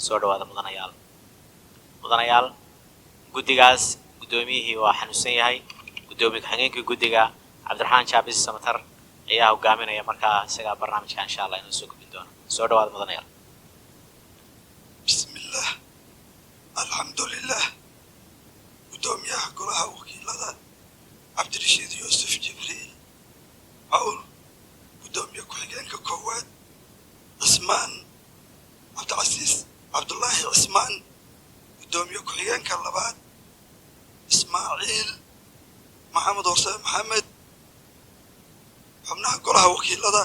Soo dhawaada, mudanayaal. Mudanayaal, guddigaas guddoomiyihii waa xanuunsan yahay. Guddoomiye ku-xigeenkii guddiga, Cabdiraxmaan Jaabis Samatar, ayaa hogaaminaya. Markaa isagaa barnaamijka, insha Allah, inoo soo gudbin doono. Soo dhawaada, mudanayaal. Bismillaah, alxamdulilah. Guddoomiyaha Golaha Wakiilada, Cabdirashiid Yuusuf Jibriil Cawl, guddoomiye ku-xigeenka koowaad, Cismaan Cabdicasiis Cabdulaahi Cismaan, guddoomiye ku-xigeenka labaad, Ismaaciil Maxamed Horsee Maxamed, xubnaha Golaha Wakiilada,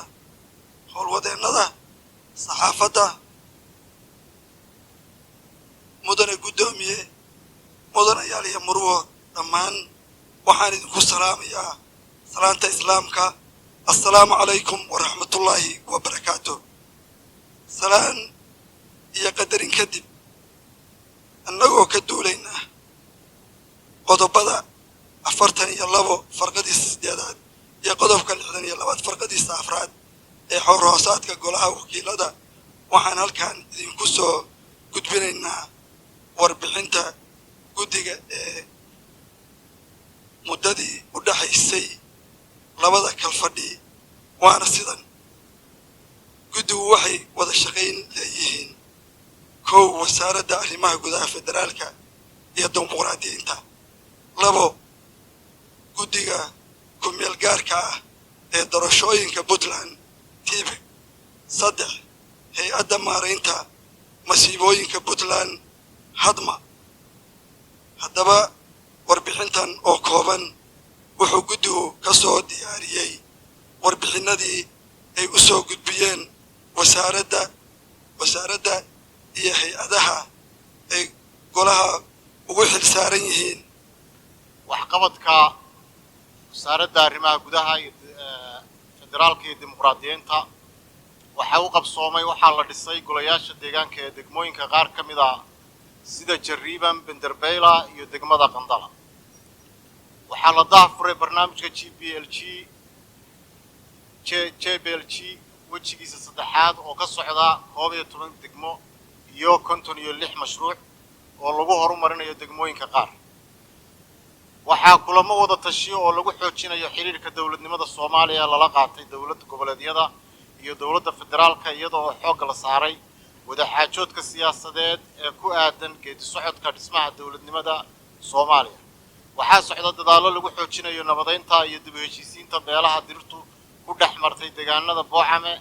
howlwadeennada saxaafadda, mudane guddoomiye, mudanayaal iyo murwo, dhammaan waxaan idinku salaamayaa salaanta Islaamka: assalaamu calaykum waraxmatullaahi wabarakaatu. Salaan iyo qadarin kadib, annagoo ka duulaynaa qodobada 42 farqadiisa sideedaad iyo qodobka 62aad farqadiisa afraad ee xeer hoosaadka Golaha Wakiilada, waxaan halkan idinku soo gudbinaynaa warbixinta guddiga ee muddadii u dhaxaysay labada kalfadhi, waana sidan. Guddigu waxay wada shaqayn leeyihiin: 1, Wasaaradda Arrimaha Gudaha, Federaalka iyo Dimuqraadiyiinta; 2, Guddiga Ku-meel Gaarka ah ee Doorashooyinka Puntland, TIPEC; 3, Hay-adda Maaraynta Masiibooyinka Puntland, HADMA. Haddaba, warbixintan oo kooban wuxuu guddigu ka soo diyaariyey warbixinadii ay u soo gudbiyeen wasaaradda iyo hay-adaha ay golaha ugu xil saaran yihiin. Waxqabadka Wasaaradda Arrimaha Gudaha iyo Federaalka iyo Dimuqraadiyiinta waxaa u qabsoomay: waxaa la dhisay golayaasha deegaanka ee degmooyinka qaar ka mid a, sida Jariiban, Benderbeyla iyo degmada Qandala. Waxaa la daahfuray barnaamijka GPLG, JPLG wejigiisa saddexaad oo ka socda 11 degmo iyo 56 mashruuc oo lagu horumarinayo degmooyinka qaar. Waxaa kulamo wada tashiyo oo lagu xoojinayo xiriirka dowladnimada Soomaaliya lala qaatay dowladda goboleedyada iyo dowladda federaalka, iyada oo xoogga la saaray wadaxaajoodka siyaasadeed ee ku aadan geedi socodka dhismaha dowladnimada Soomaaliya. Waxaa socda dadaallo lagu xoojinayo nabadeynta iyo dib u heshiisiinta beelaha dirirtu ku dhex martay deegaanada Boocame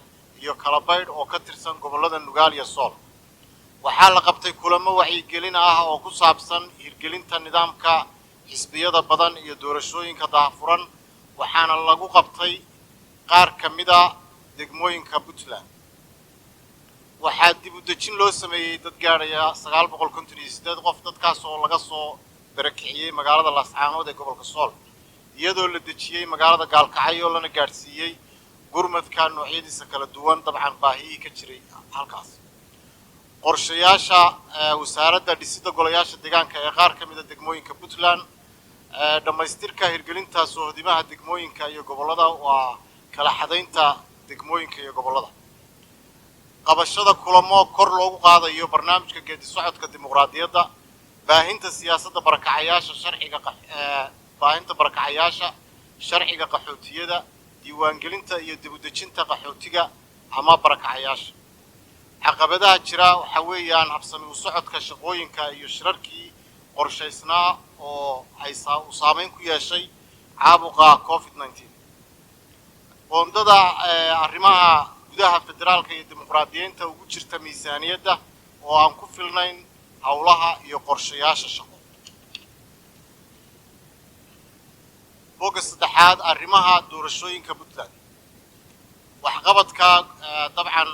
iyo Kalabaydh oo ka tirsan gobollada Nugaal iyo Sool. Waxaa la qabtay kulamo wacyigelin ah oo ku saabsan hirgelinta nidaamka xisbiyada badan iyo doorashooyinka daahfuran, waxaana lagu qabtay qaar ka mida degmooyinka Puntland. Waxaa dib u dejin loo sameeyey dad gaadhaya 958 qof, dadkaas oo laga soo barakiciyey magaalada Laascaanood ee gobolka Sool, iyadoo la dejiyey magaalada Gaalkacyo, lana gaadhsiiyey gurmadka noocyadiisa kala duwan, dabcan baahiyihii ka jiray halkaas. Qorshayaasha wasaaradda: dhisidda golayaasha deegaanka ee qaar ka mida degmooyinka Puntland, dhammaystirka hirgelinta soohodimaha degmooyinka iyo gobollada, waa kala xadaynta degmooyinka iyo gobollada, qabashada kulamo kor loogu qaadayo barnaamijka geedi socodka dimuqraadiyadda, baahinta siyaasadda barakacayaasha, sharciga baahinta barakacayaasha, sharciga qaxootiyada, diiwaangelinta iyo dib u dejinta qaxootiga ama barakacayaasha. Caqabadaha jira waxaa weeyaan habsami u socodka shaqooyinka iyo shirarkii qorshaysnaa oo ay uu saameyn ku yeeshay caabuqa COVID-19. Qoondada arrimaha gudaha, federaalka iyo dimuqraadiyiinta ugu jirta miisaaniyadda oo aan ku filnayn howlaha iyo qorshayaasha shaqo. Bogga saddexaad, arrimaha doorashooyinka Puntland. Waxqabadka dabcan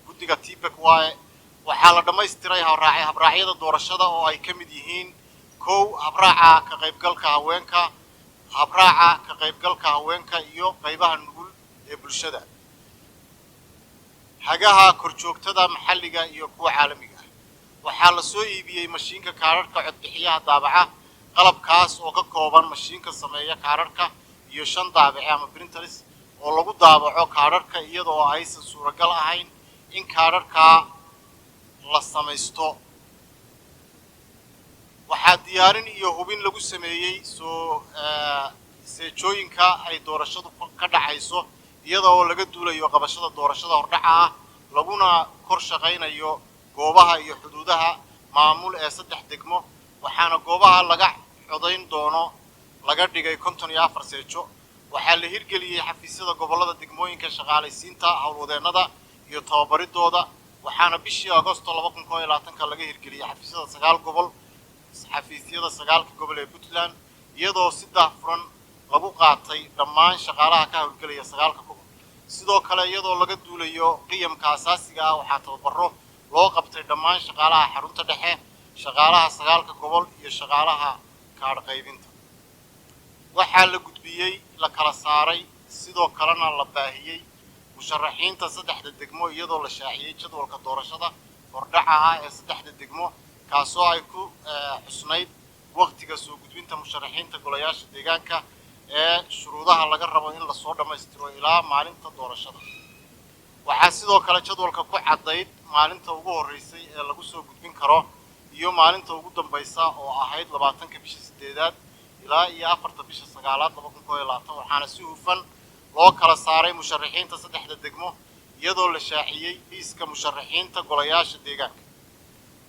guddiga TIPEC waaye. Waxaa la dhammaystiray habraacyada doorashada oo ay ka mid yihiin: 1, habraaca ka qaybgalka haweenka, habraaca ka qaybgalka haweenka iyo qaybaha nugul ee bulshada, hagaha korjoogtada maxalliga iyo kuwa caalamiga ah. Waxaa la soo iibiyey mashiinka kaararhka codbixiyaha daabaca, qalabkaas oo ka kooban mashiinka sameeya kaararhka iyo shan daabace ama printers oo lagu daabaco kaararhka, iyadoo aysan suuragal ahayn in kaararhkaa la samaysto. Waxaa diyaarin iyo hubin lagu sameeyey soo seejooyinka ay doorashadu ka dhacayso, iyada oo laga duulayo qabashada doorashada hordhaca ah, laguna kor shaqaynayo goobaha iyo xuduudaha maamul ee 3 degmo. Waxaana goobaha laga codayn doono laga dhigay 54 seejo. Waxaa la hirgeliyey xafiisyada gobollada degmooyinka, shaqaalaysiinta howlwadeennada iyo tababaridooda. Waxaana bishii Agosto 2021-ka laga hirgeliyey xafiisyada 9 gobol, xafiisyada 9-ka gobol ee Puntland, iyadoo si daahfuran lagu qaatay dhammaan shaqaalaha ka howlgelaya 9-ka gobol. Sidoo kale, iyadoo laga duulayo qiyamka asaasiga ah, waxaa tababaro loo qabtay dhammaan shaqaalaha xarunta dhexe, shaqaalaha 9-ka gobol iyo shaqaalaha kaadh qaybinta. Waxaa la gudbiyey, la kala saaray, sidoo kalena la baahiyey musharaxiinta 3-da degmo, iyadoo la shaaciyey jadwalka doorashada hordhaca ah ee 3-da degmo, kaasoo ay ku xusnayd waqtiga soo gudbinta musharaxiinta golayaasha deegaanka ee shuruudaha laga rabo in lasoo dhammaystiro ilaa maalinta doorashada. Waxaa sidoo kale jadwalka ku caddayd maalinta ugu horreysay ee lagu soo gudbin karo iyo maalinta ugu dambaysa, oo ahayd 20-ka bisha 8-aad ilaa iyo 4-ta bisha 9-aad 2021. Waxaana si hufan loo kala saaray musharaxiinta 3-da degmo, iyadoo la shaaciyey liiska musharaxiinta golayaasha deegaanka.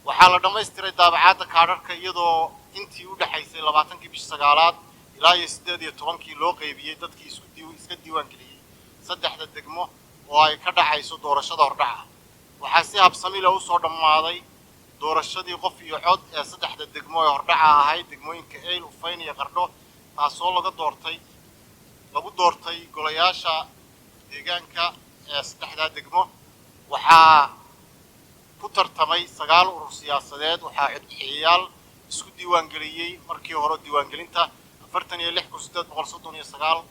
Waxaa la dhammaystiray daabacaadda kaadharka, iyadoo intii u dhexaysay 20-kii bisha 9-aad ilaa iyo 18-kii loo qaybiyey dadkii iska diiwaangeliyey 3-da degmo oo ay ka dhacayso doorashada hordhaca. Waxaa si habsami leh usoo dhammaaday doorashadii qof iyo cod ee 3-da degmo ee hordhaca ahayd, degmooyinka Eyl, Ufayn iyo Qardho, taasoo lagu doortay golayaasha deegaanka ee 3-daa degmo. Waxaa ku tartamay 9 urur siyaasadeed. Waxaa codbixiyayaal isku diiwaangeliyey markii hore diiwaangelinta 46,839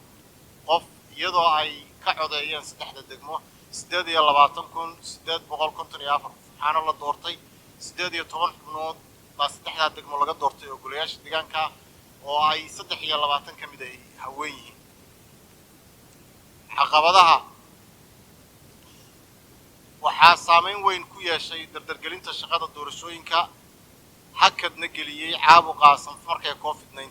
qof, iyadoo ay ka codeeyeen 3-da degmo 28,854 qof. Waxaana la doortay 18 xubnood baa 3-daa degmo laga doortay oo golayaasha deegaanka, oo ay 23 ka mid ay haween yihiin. Caqabadaha waxaa saameyn weyn ku yeeshay dardargelinta shaqada doorashooyinka, hakadna geliyey caabuqa sanfarka ee COVID-19,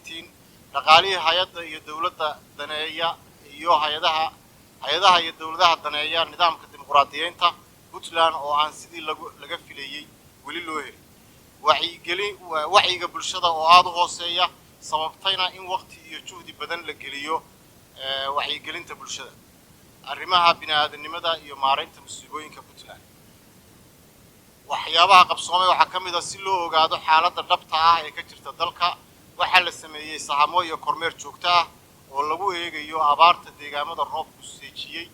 dhaqaalihii hay-adda iyo dowladda daneeya iyo hay-adaha iyo dowladaha daneeya nidaamka dimuqraadiyeynta Puntland oo aan sidii laga filayey weli loo helin, wacyigeli wacyiga bulshada oo aada u hooseeya, sababtayna in waqti iyo juhdi badan la geliyo wacyigelinta bulshada, arrimaha bini-aadanimada iyo maaraynta musiibooyinka Puntland. Waxyaabaha qabsoomay waxaa ka mid ah, si loo ogaado xaaladda dhabta ah ee ka jirta dalka, waxaa la sameeyey sahamo iyo kormeer joogto ah oo lagu eegayo abaarta deegaamada roobku seejiyey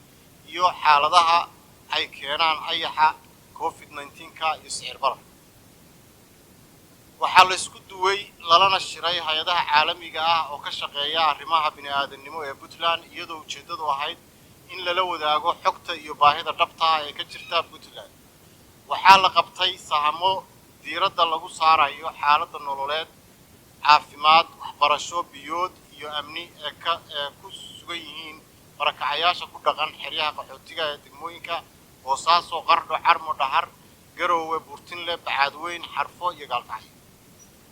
iyo xaaladaha ay keenaan ayaxa, COVID-19-ka iyo sicir barar. Waxaa la isku duway lalana shiray hay-adaha caalamiga ah oo ka shaqeeya arrimaha bini-aadamnimo ee Puntland, iyadoo ujeeddadu ahayd in lala wadaago xogta iyo baahida dhabta ah ee ka jirta Puntland. Waxaa la qabtay sahamo diiradda lagu saarayo xaaladda nololeed, caafimaad, waxbarasho, biyood iyo amni ee ku sugan yihiin barakacayaasha ku dhaqan xeryaha qaxootiga ee degmooyinka Boosaaso, Qardho, Carmo, Dhahar, Garoowe, Buurtinle, Bacaadweyn, Xarfo iyo Gaalkacyo.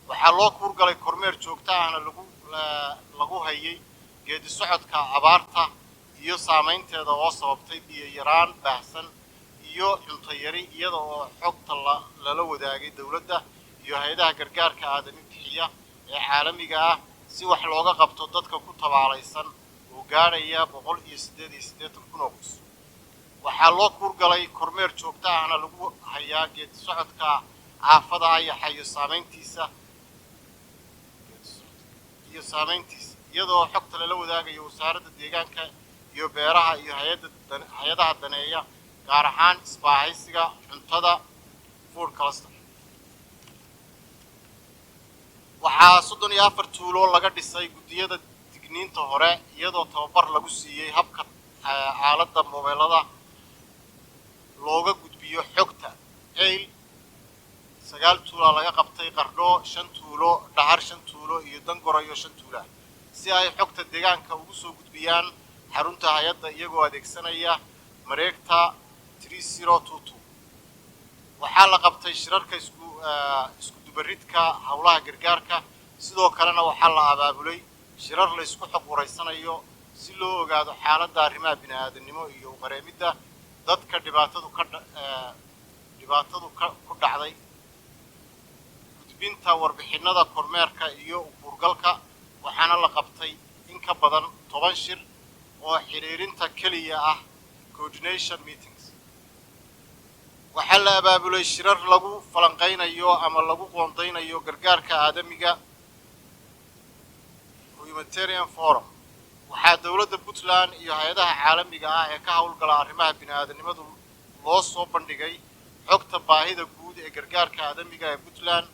Waxaa loo kuurgalay, kormeer joogto ahna lagu hayay geedi socodka abaarta iyo saamaynteeda oo sababtay biyo yaraan baahsan iyo cunto yari, iyada oo xogta lala wadaagay dowladda iyo hay-adaha gargaarka aadami bixiya ee caalamiga ah, si wax looga qabto dadka ku tabaalaysan oo gaadhaya 188,000 oo qoys. Waxaa loo kuurgalay, kormeer joogto ahna lagu hayaa geedi socodka aafada ayaxa iyo saameyntiisa, iyadoo xogta lala wadaagayo wasaaradda deegaanka iyo beeraha iyo hay-adda hay-adaha daneeya, gaar ahaan isbaahaysiga cuntada, food cluster. Waxaa 34 tuulo laga dhisay guddiyada digniinta hore, iyadoo tababar lagu siiyey habka aaladda mobeelada looga gudbiyo xogta. Eyl 9 tuulaa laga qabtay, Qardho 5 tuulo, Dhahar 5 tuulo iyo Dangorayo 5 tuulaa, si ay xogta deegaanka ugu soo gudbiyaan xarunta hay-adda, iyagoo adeegsanaya mareegta 3022. Waxaa la qabtay shirarka isku dubaridka howlaha gargaarka. Sidoo kalena waxaa la abaabulay shirar la isku xog waraysanayo si loo ogaado xaaladda arrimaha bini-aadamnimo iyo uqareemidda dadka dhibaatadu ku dhacday. Gudbinta warbixinada kormeerka iyo ukuurgalka. Waxaana la qabtay in ka badan 10 shir oo xiriirinta keliya ah, coordination meetings. Waxaa la abaabulay shirar lagu falanqaynayo ama lagu qoondaynayo gargaarka aadamiga, humanitarian forum. Waxaa dowladda Puntland iyo hay-adaha caalamiga ah ee ka howlgala arrimaha bini-aadanimadu loo soo bandhigay xogta baahida guud ee gargaarka aadamiga ee Puntland.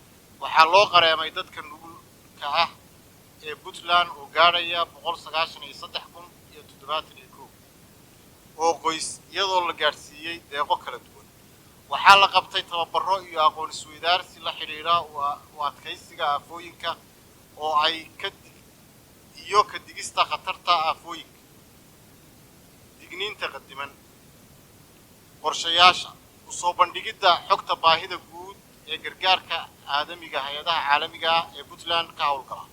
Waxaa loo qareemay dadka nugulka ah ee Puntland oo gaadhaya 193,071 oo qoys, iyadoo la gaadhsiiyey deeqo kala duwan. Waxaa la qabtay tababaro iyo aqoon isweydaarsi la xidhiidha u adkaysiga aafooyinka oo ay ka iyo ka digista khatarta aafooyinka, digniinta qadiman. Qorshayaasha: usoo bandhigidda xogta baahida guud ee gargaarka aadamiga hay-adaha caalamiga ah ee Puntland ka howlgala,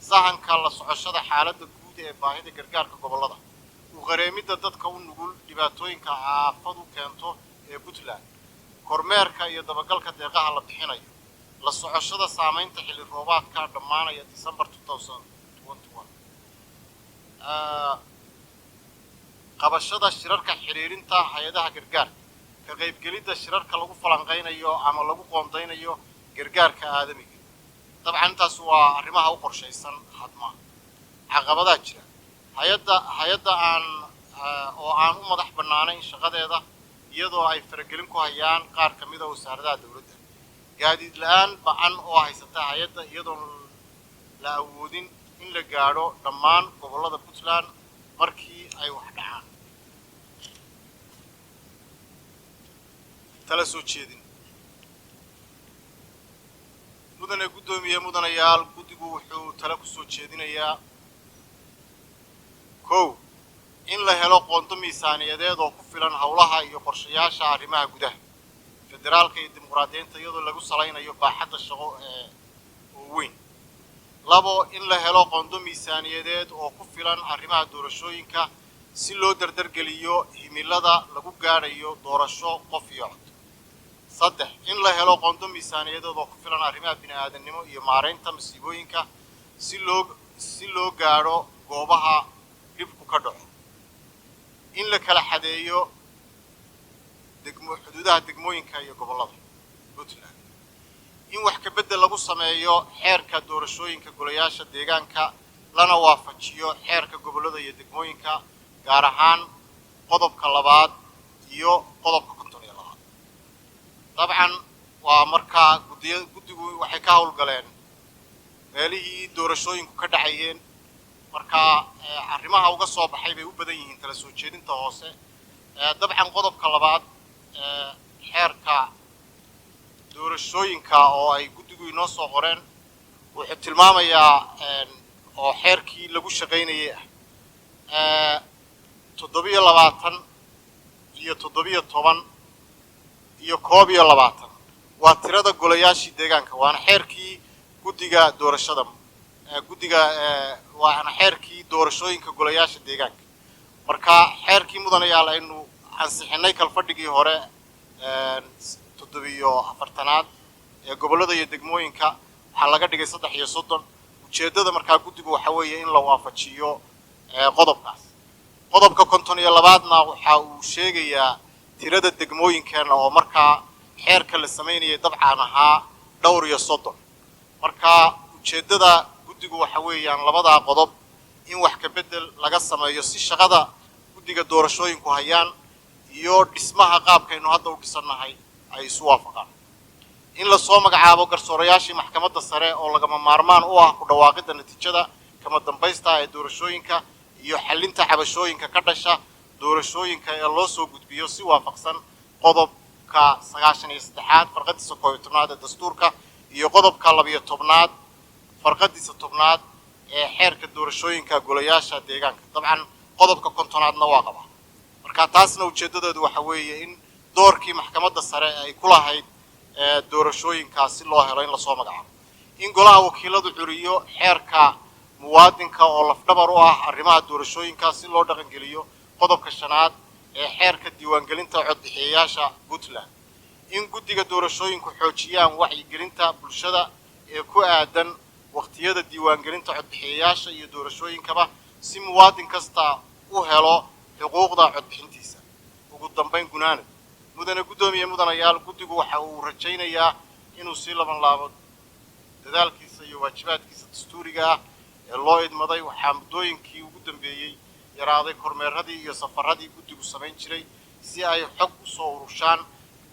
sahanka la socoshada xaaladda guud ee baahida gargaarka gobollada, u qareemidda dadka u nugul dhibaatooyinka aafadu keento ee Puntland, kormeerka iyo dabagalka deeqaha la bixinayo, la socoshada saamaynta xilli roobaadka dhammaanaya December 2021, qabashada shirarka xiriirinta hay-adaha gargaarka, ka qaybgelidda shirarka lagu falanqaynayo ama lagu qoondaynayo gargaarka aadamiga. Dabcan intaas waa arrimaha u qorshaysan. Hadma caqabadaha jira: hay-adda aan oo aan u madax bannaanayn shaqadeeda, iyadoo ay faragelin ku hayaan qaar ka mid a wasaaradaha dowladda, gaadiid la-aan ba-an oo haysata hay-adda, iyadoon la awoodin in la gaadho dhammaan gobollada Puntland markii ay wax dhacaan. Tala soo jeedin. Mudane guddoomiye, mudanayaal, guddigu wuxuu tala ku soo jeedinayaa: 1, in la helo qoonto miisaaniyadeed oo ku filan howlaha iyo qorshayaasha arrimaha gudaha, federaalka iyo dimuqraadiyiinta, iyadoo lagu salaynayo baaxadda shaqo ee oo weyn. 2, in la helo qondo miisaaniyadeed oo ku filan arrimaha doorashooyinka si loo dardargeliyo himilada lagu gaadhayo doorasho qof iyo cod. 3, in la helo qondo miisaaniyadeed oo ku filan arrimaha bini-aadamnimo iyo maaraynta masiibooyinka si loo gaadho goobaha dhibku ka dhaco. In la kala xadeeyo degmo xuduudaha degmooyinka iyo gobollada Puntland. In wax ka beddel lagu sameeyo xeerka doorashooyinka golayaasha deegaanka, lana waafajiyo xeerka gobollada iyo degmooyinka, gaar ahaan qodobka 2aad iyo qodobka 52aad. Dabcan waa markaa guddigu waxay ka howlgaleen meelihii doorashooyinku ka dhacayeen. Markaa arrimaha uga soo baxay bay u badan yihiin tala soo jeedinta hoose. Dabcan qodobka 2aad xeerka doorashooyinka oo ay guddigu inoo soo qoreen wuxuu tilmaamayaa, oo xeerkii lagu shaqaynayay ah, 27 iyo 17 iyo 21 waa tirada golayaashii deegaanka, waana xeerkii guddiga doorashada, guddiga, waana xeerkii doorashooyinka golayaasha deegaanka. Marka xeerkii, mudanayaal, aynu ansixinay kalfadhigii hore 47aad ee gobollada iyo degmooyinka waxaa laga dhigay 33. Ujeeddada markaa guddigu waxa weeye in la waafajiyo qodobkaas. Qodobka 52aadna waxa uu sheegayaa tirada degmooyinkeenna, oo markaa xeerka la samaynayay dabcan ahaa dhowr iyo soddon. Marka ujeeddada guddigu waxa weeyaan labadaa qodob in wax ka beddel laga sameeyo si shaqada guddiga doorashooyinku hayaan iyo dhismaha qaabkaynu hadda u dhisannahay ay isu waafaqaan. In lasoo magacaabo garsoorayaashii maxkamadda sare oo lagama maarmaan u ah ku dhawaaqidda natiijada kama dambaysta ee doorashooyinka iyo xallinta cabashooyinka ka dhasha doorashooyinka ee loo soo gudbiyo si waafaqsan qodobka 93aad farqadiisa 11aad ee dastuurka iyo qodobka 12aad farqadiisa 10aad ee xeerka doorashooyinka golayaasha deegaanka. Dabcan qodobka 50aadna waa qabaa. Marka taasna ujeeddadeedu waxa weeye in doorkii maxkamadda sare ay ku lahayd Doorashooyinkaas si loo helo in lasoo magacaabo. In golaha wakiiladu curiyo xeerka muwaadinka oo lafdhabar u ah arrimaha doorashooyinkaas, si loo dhaqangeliyo qodobka shanaad ee xeerka diiwaangelinta codbixiyayaasha Puntland. In guddiga doorashooyinku xoojiyaan wacyigelinta bulshada ee ku aadan waqtiyada diiwaangelinta codbixiyayaasha iyo doorashooyinkaba, si muwaadin kasta u helo xuquuqda codbixintiisa. Ugu dambayn, gunaanad, mudane guddoomiye, mudanayaal, guddigu waxa uu rajaynayaa inuu sii laban laabo dadaalkiisa iyo waajibaadkiisa dastuuriga ah ee loo idmaday. Waxaa muddooyinkii ugu dambeeyey yaraaday kormeeradii iyo safaradii guddigu samayn jiray si ay xog usoo urushaan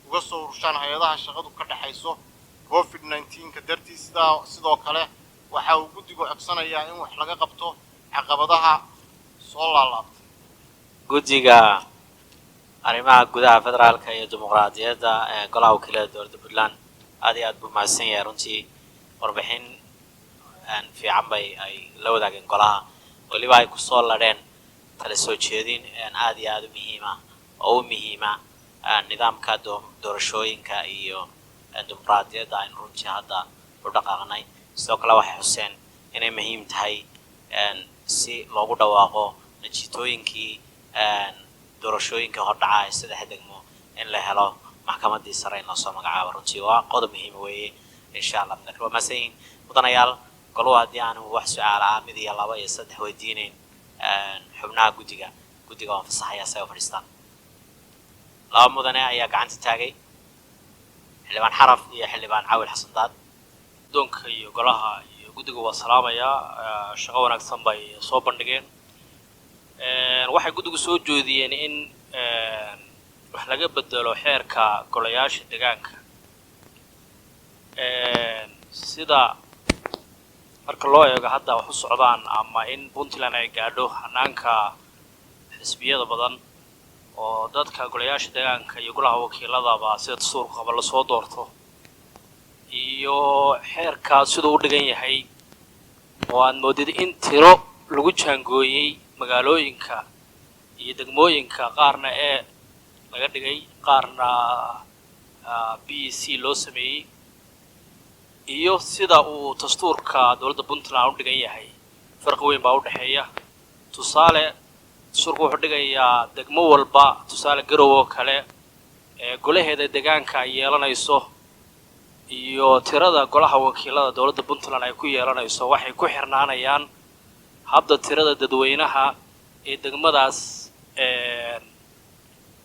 uga soo urushaan hay-adaha shaqadu ka dhexayso, COVID-19-ka dartii. Sidaa sidoo kale waxa uu guddigu codsanayaa in wax laga qabto caqabadaha soo laalaabtay. Guddiga arrimaha gudaha, federaalka iyo dimuqraadiyadda ee golaha wakiilada dowladda Puntland aad iyo aad buu mahadsan yahay. Runtii warbixin fiican bay ay la wadaageen golaha, weliba ay kusoo ladheen tala soo jeedin aad iyo aad u muhiima oo u muhiima nidaamka doorashooyinka iyo dimuqraadiyadda aynu runtii hadda u dhaqaaqnay. Sidoo kale waxay xuseen inay muhiim tahay si loogu dhawaaqo natiijooyinkii doorashooyinka hordhaca ee saddex degmo in la helo maxkamaddii sare in lasoo magacaabo. Runtii waa qodob muhiima weeye. Insha Allah waa mahadsan yihiin mudanayaal goluhu. Haddii aanu wax su-aala ah mid iyo laba iyo saddex weydiineyn xubnaha guddiga, guddiga waan fasaxayaa si ay u fadhiistaan. Laba mudane ayaa gacanta taagay, Xildhibaan Xaraf iyo Xildhibaan Cawil Xasan Daad. Guddoonka iyo golaha iyo guddiga waa salaamayaa. Shaqo wanaagsan bay soo bandhigeen. Waxay guddigu soo jeediyeen in wax laga bedelo xeerka golayaasha deegaanka, sida marka loo eego hadda wax u socdaan ama in Puntland ay gaadho hanaanka xisbiyada badan oo dadka golayaasha deegaanka iyo golaha wakiiladaba sida dastuurka qaba lasoo doorto, iyo xeerkaa siduu u dhigan yahay oo aad moodid in tiro lagu jaangooyey magaalooyinka iyo degmooyinka, qaarna e laga dhigay, qaarna B C loo sameeyey, iyo sida uu dastuurka dowladda Puntland u dhigan yahay farqi weyn baa u dhexeeya. Tusaale, dastuurku wuxuu dhigayaa degmo walba, tusaale Garow oo kale, ee golaheeda deegaanka ay yeelanayso iyo tirada golaha wakiilada dowladda Puntland ay ku yeelanayso waxay ku xirnaanayaan habda tirada dadweynaha ee degmadaas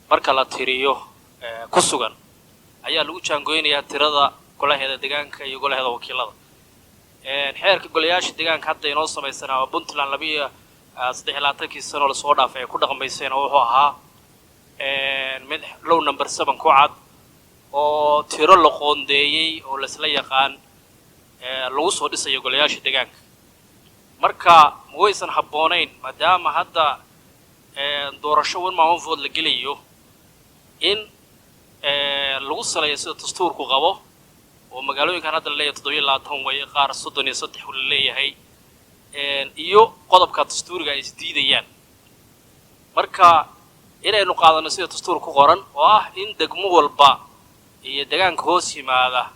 marka la tiriyo ku sugan ayaa lagu jaangoynayaa tirada golaheeda deegaanka iyo golaheeda wakiilada. Xeerka golayaasha deegaanka hadda inoo samaysanaa oo Puntland 2 iyo 23-kii sano lasoo dhaafay ay ku dhaqmayseen oo wuxuu ahaa mid law number 7 ku cad oo tiro la qoondeeyey oo laisla yaqaan lagu soo dhisayo golayaasha deegaanka. Marka ma waysan habboonayn, maadaama hadda doorasho one man one vote la gelayo, in lagu saleeyo sida dastuurku qabo oo magaalooyinkan hadda la leeyahay 27 way, qaar 33 la leeyahay, iyo qodobka dastuuriga ay isdiidayaan? Marka inaynu qaadano sida dastuur ku qoran oo ah in degmo walba iyo deegaanka hoos yimaada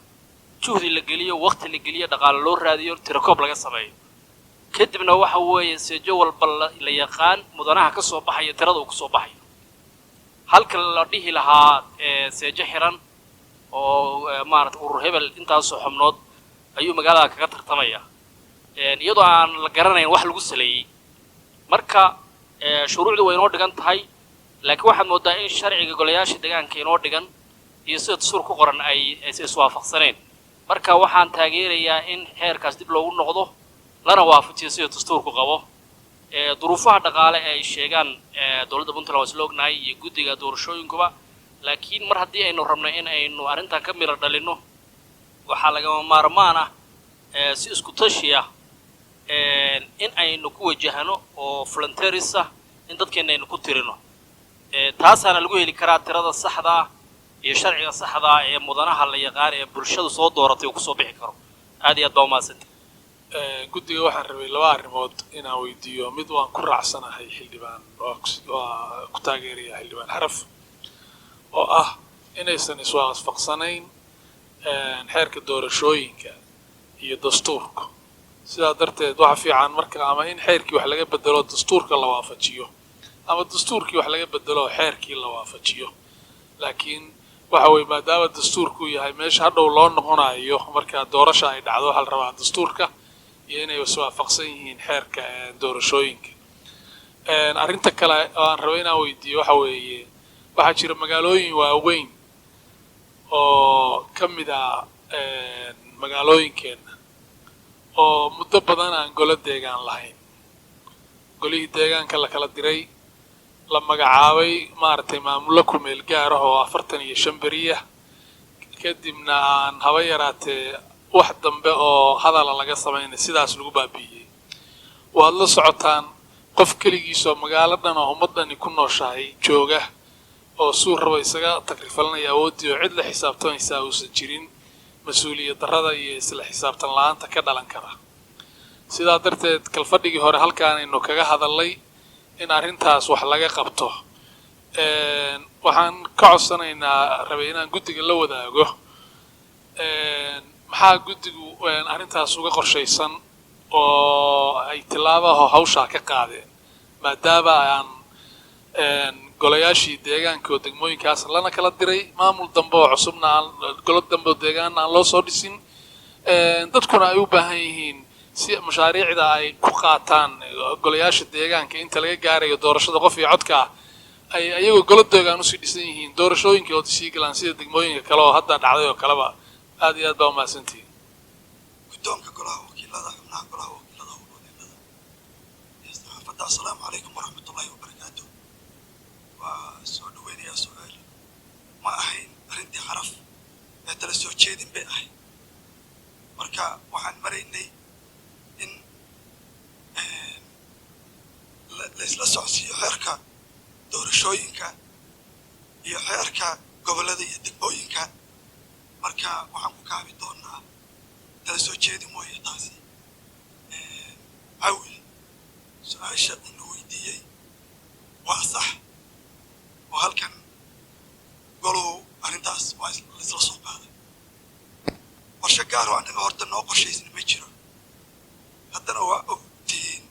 juhdi la geliyo, waqti la geliyo, dhaqaale loo raadiyo, tirakoob laga sameeyo, kadibna waxa weeye seejo walba la yaqaan mudanaha ka soo baxaya tirada uu kusoo baxayo, halka la dhihi lahaa seejo xiran oo maarata urur hebel intaasoo xubnood ayuu magaalada kaga tartamaya, iyadoo aan la garanayn wax lagu saleeyey. Marka shuruucdu way inoo dhigan tahay, laakiin waxaad moodaa in sharciga golayaasha deegaanka inoo dhigan iyo sida dastuur ku qoran ay aysa iswaafaqsaneen. Marka waxaan taageerayaa in xeerkaas dib loogu noqdo lana waafajiyo sida dastuurku qabo. Duruufaha dhaqaale ee ay sheegaan dowladda Puntland waa isla ognahay iyo guddiga doorashooyinkuba, laakiin mar haddii aynu rabno in aynu arrintan ka miro dhalinno, waxaa lagama maarmaan ah si isku tashi ah in aynu ku wajahno oo volunteers ah in dadkeenna aynu ku tirino. Taasaana lagu heli karaa tirada saxda ah iyo sharciga saxda ah ee mudanaha la yaqaan ee bulshadu soo dooratay uu kusoo bixi karo. Aad iyo aad baa umahadsantay. Guddiga waxaan rabay laba arrimood inaan weydiiyo. Mid waan ku raacsanahay xildhibaan, waa ku taageeraya Xildhibaan Xaraf, oo ah inaysan iswaafaqsanayn. Xeerka doorashooyinka iyo dastuurka. Sidaa darteed waxa fiican marka ama in xeerkii wax laga bedelo, dastuurka la waafajiyo, ama dastuurkii wax laga bedelo, xeerkii la waafajiyo. Laakiin waxa weye, maadaama dastuurku yahay meesha hadhow loo noqonayo marka doorasha ay dhacdo, waxaa la rabaa dastuurka iyo inay iswaafaqsan yihiin xeerka doorashooyinka. Arrinta kale oo aan rabo inaan weydiiyo waxa weeye, waxaa jira magaalooyin waaweyn oo ka mid ah magaalooyinkeenna oo muddo badan aan golo deegaan lahayn. Golihii deegaanka la kala diray, la magacaabay maaragtay maamullo ku-meel gaar ah oo 45 beriya, kadibna aan haba yaraatee wax dambe oo hadala laga samaynay, sidaas lagu baabi'iyey. Waad la socotaan, qof keligiisoo magaalo dhan oo ummaddani ku nooshahay jooga oo suu rabo isaga takrifalanaya awooddii, oo cid la xisaabtamaysaa uusan jirin, mas-uuliyad darrada iyo isla xisaabtan la-aanta ka dhalan kara. Sidaa darteed kalfadhigii hore halkaanaynu kaga hadalnay in arrintaas wax laga qabto. Waxaan ka codsanaynaa, rabay inaan guddiga la wadaago, maxaa guddigu arrintaas uga qorshaysan oo ay tilaabaho hawshaa ka qaadeen, maadaama aan golayaashii deegaanka oo degmooyinkaas lana kala diray, maamul dambe oo cusubna aan, golo dambe oo deegaanna aan loo soo dhisin, dadkuna ay u baahan yihiin si mashaariicda ay ku qaataan golayaasha deegaanka inta laga gaarayo doorashada qof iyo codka ah, ay ayagoo golo deegaan usii dhisan yihiin doorashooyinka oo sii galaan, sida degmooyinka kale oo hadda dhacday oo kaleba. Aad iyo aad baa umahadsantihiin. Guddoonka Golaha Wakiilada, xubnaha Golaha Wakiilada, howlwadeennada iyo saxaafadda, assalaamu calaykum waraxmatullaahi wabarakaatu. Waa soo dhaweynayaa. Su-aal ma ahayn arrintii Xaraf ee tala soo jeedin bay ahayd. Marka waxaan maraynay in la isla socodsiiyo xeerka doorashooyinka iyo xeerka gobollada iyo degmooyinka. Marka waxaan ku kaabi doonaa tala soo jeedin mooye. Taasi Cawil su-aasha ina weydiiyey waa sax, oo halkan goluhu arrintaas waa laisla soo qaaday. Qorshe gaaroo annaga horta noo qorshaysna ma jiro. Haddana waa og tihiin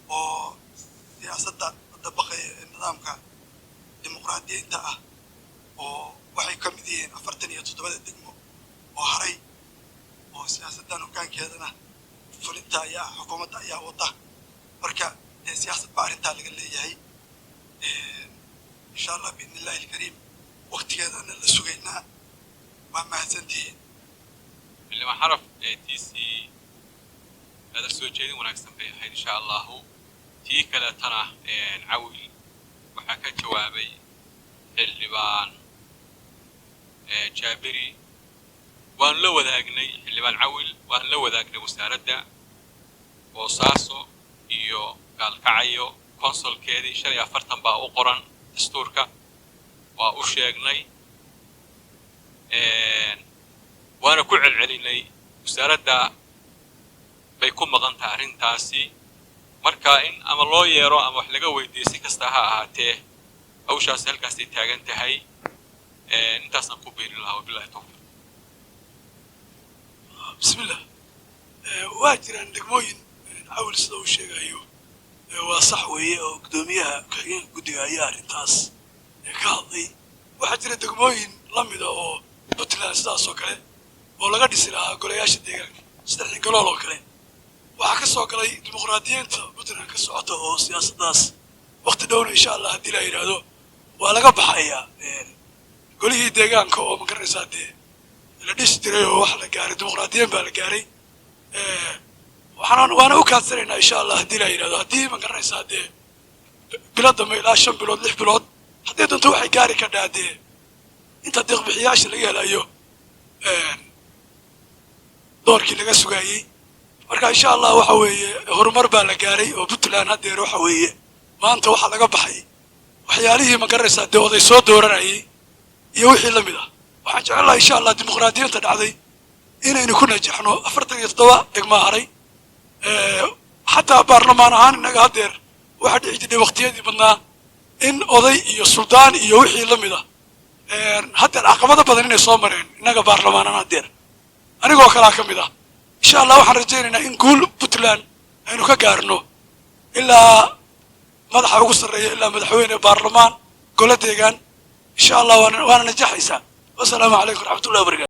oo siyaasadda hadda baqaya ee nidaamka dimuqraadiyiinta ah oo waxay ka mid yihiin 47-da degmo oo haray, oo siyaasaddan hoggaankeedana fulinta ayaa xukuumadda ayaa wada. Marka dee siyaasad baa arrintaa laga leeyahay. Insha Allah, biidni illahi alkariim, waktigeedana la sugaynaa. Waa mahadsantihiin. Xildhibaan Xaraf tiisii hadal soo jeedin wanaagsan bay ahayd, insha Allahu. Tii kaleetana Cawil waxaa ka jawaabay Xildhibaan Jaabiri. Waanu la wadaagnay Xildhibaan Cawil, waanu la wadaagnay wasaaradda Boosaaso iyo Gaalkacayo consolkeedii 45 baa u qoran dastuurka, waa u sheegnay, waana ku celcelinay. Wasaaradda bay ku maqan tahay arrintaasi. Marka in ama loo yeero ama wax laga weydiiyo, si kasta ha ahaatee, hawshaasi halkaasay taagan tahay. Intaasaan ku biirin lahaa. Wabillahi tawfiiq. Bismillah. Waa jiraan degmooyin, Cawil sida uu sheegayo waa sax weeye, oo guddoomiyaha ku-xigeenka guddiga ayaa arrintaas ka hadlay. Waxaa jira degmooyin la mida oo Puntland sidaas oo kale oo laga dhisi lahaa golayaasha deegaanka, sida Xingalool oo kale. Waxaa ka soo galay dimuqraadiyiinta Puntland ka socota oo siyaasaddaas wakti dhowna, insha Allah, haddii la yidhaahdo, waa laga baxayaa golihii deegaanka oo, ma garanaysaa, dee la dhisi jiray, oo wax la gaaray dimuqraadiyiin baa la gaaray. Waxaan waana u kaadsanaynaa, insha Allah, haddii la yidhahdo, haddii, ma garanaysaa, dee bilo dambe ilaa 5 bilood, 6 bilood haddii doonto waxay gaari kadhaa, dee inta deeqbixiyaasha laga helayo doorkii laga sugaayey. Marka insha Allah waxa weeye horumar baa la gaaray oo Puntland haddeer waxa weeye maanta waxaa laga baxay waxyaalihii, ma garanaysaa, dee oday soo dooranayay iyo wixii la mid ah. Waxaan jecel lahay, insha Allah, dimuqraadiyiinta dhacday inaynu ku najaxno. 47 degmaa haray. Xataa baarlamaan ahaan innaga haddeer waxaa dhici jirtay waqtiyadii badnaa in oday iyo suldaan iyo wixii la mid ah. Haddeer caqabado badan inay soo mareen innaga baarlamaanan haddeer anigoo kalaa ka mid ah. Insha Allah waxaan rajaynaynaa in guul Puntland aynu ka gaarno, ilaa madaxa ugu sarreeya, ilaa madaxweyne, baarlamaan, golo deegaan. Insha Allah waana najaxaysaa. Wasalaamu calaykum waraxmatullahi wabarakatu.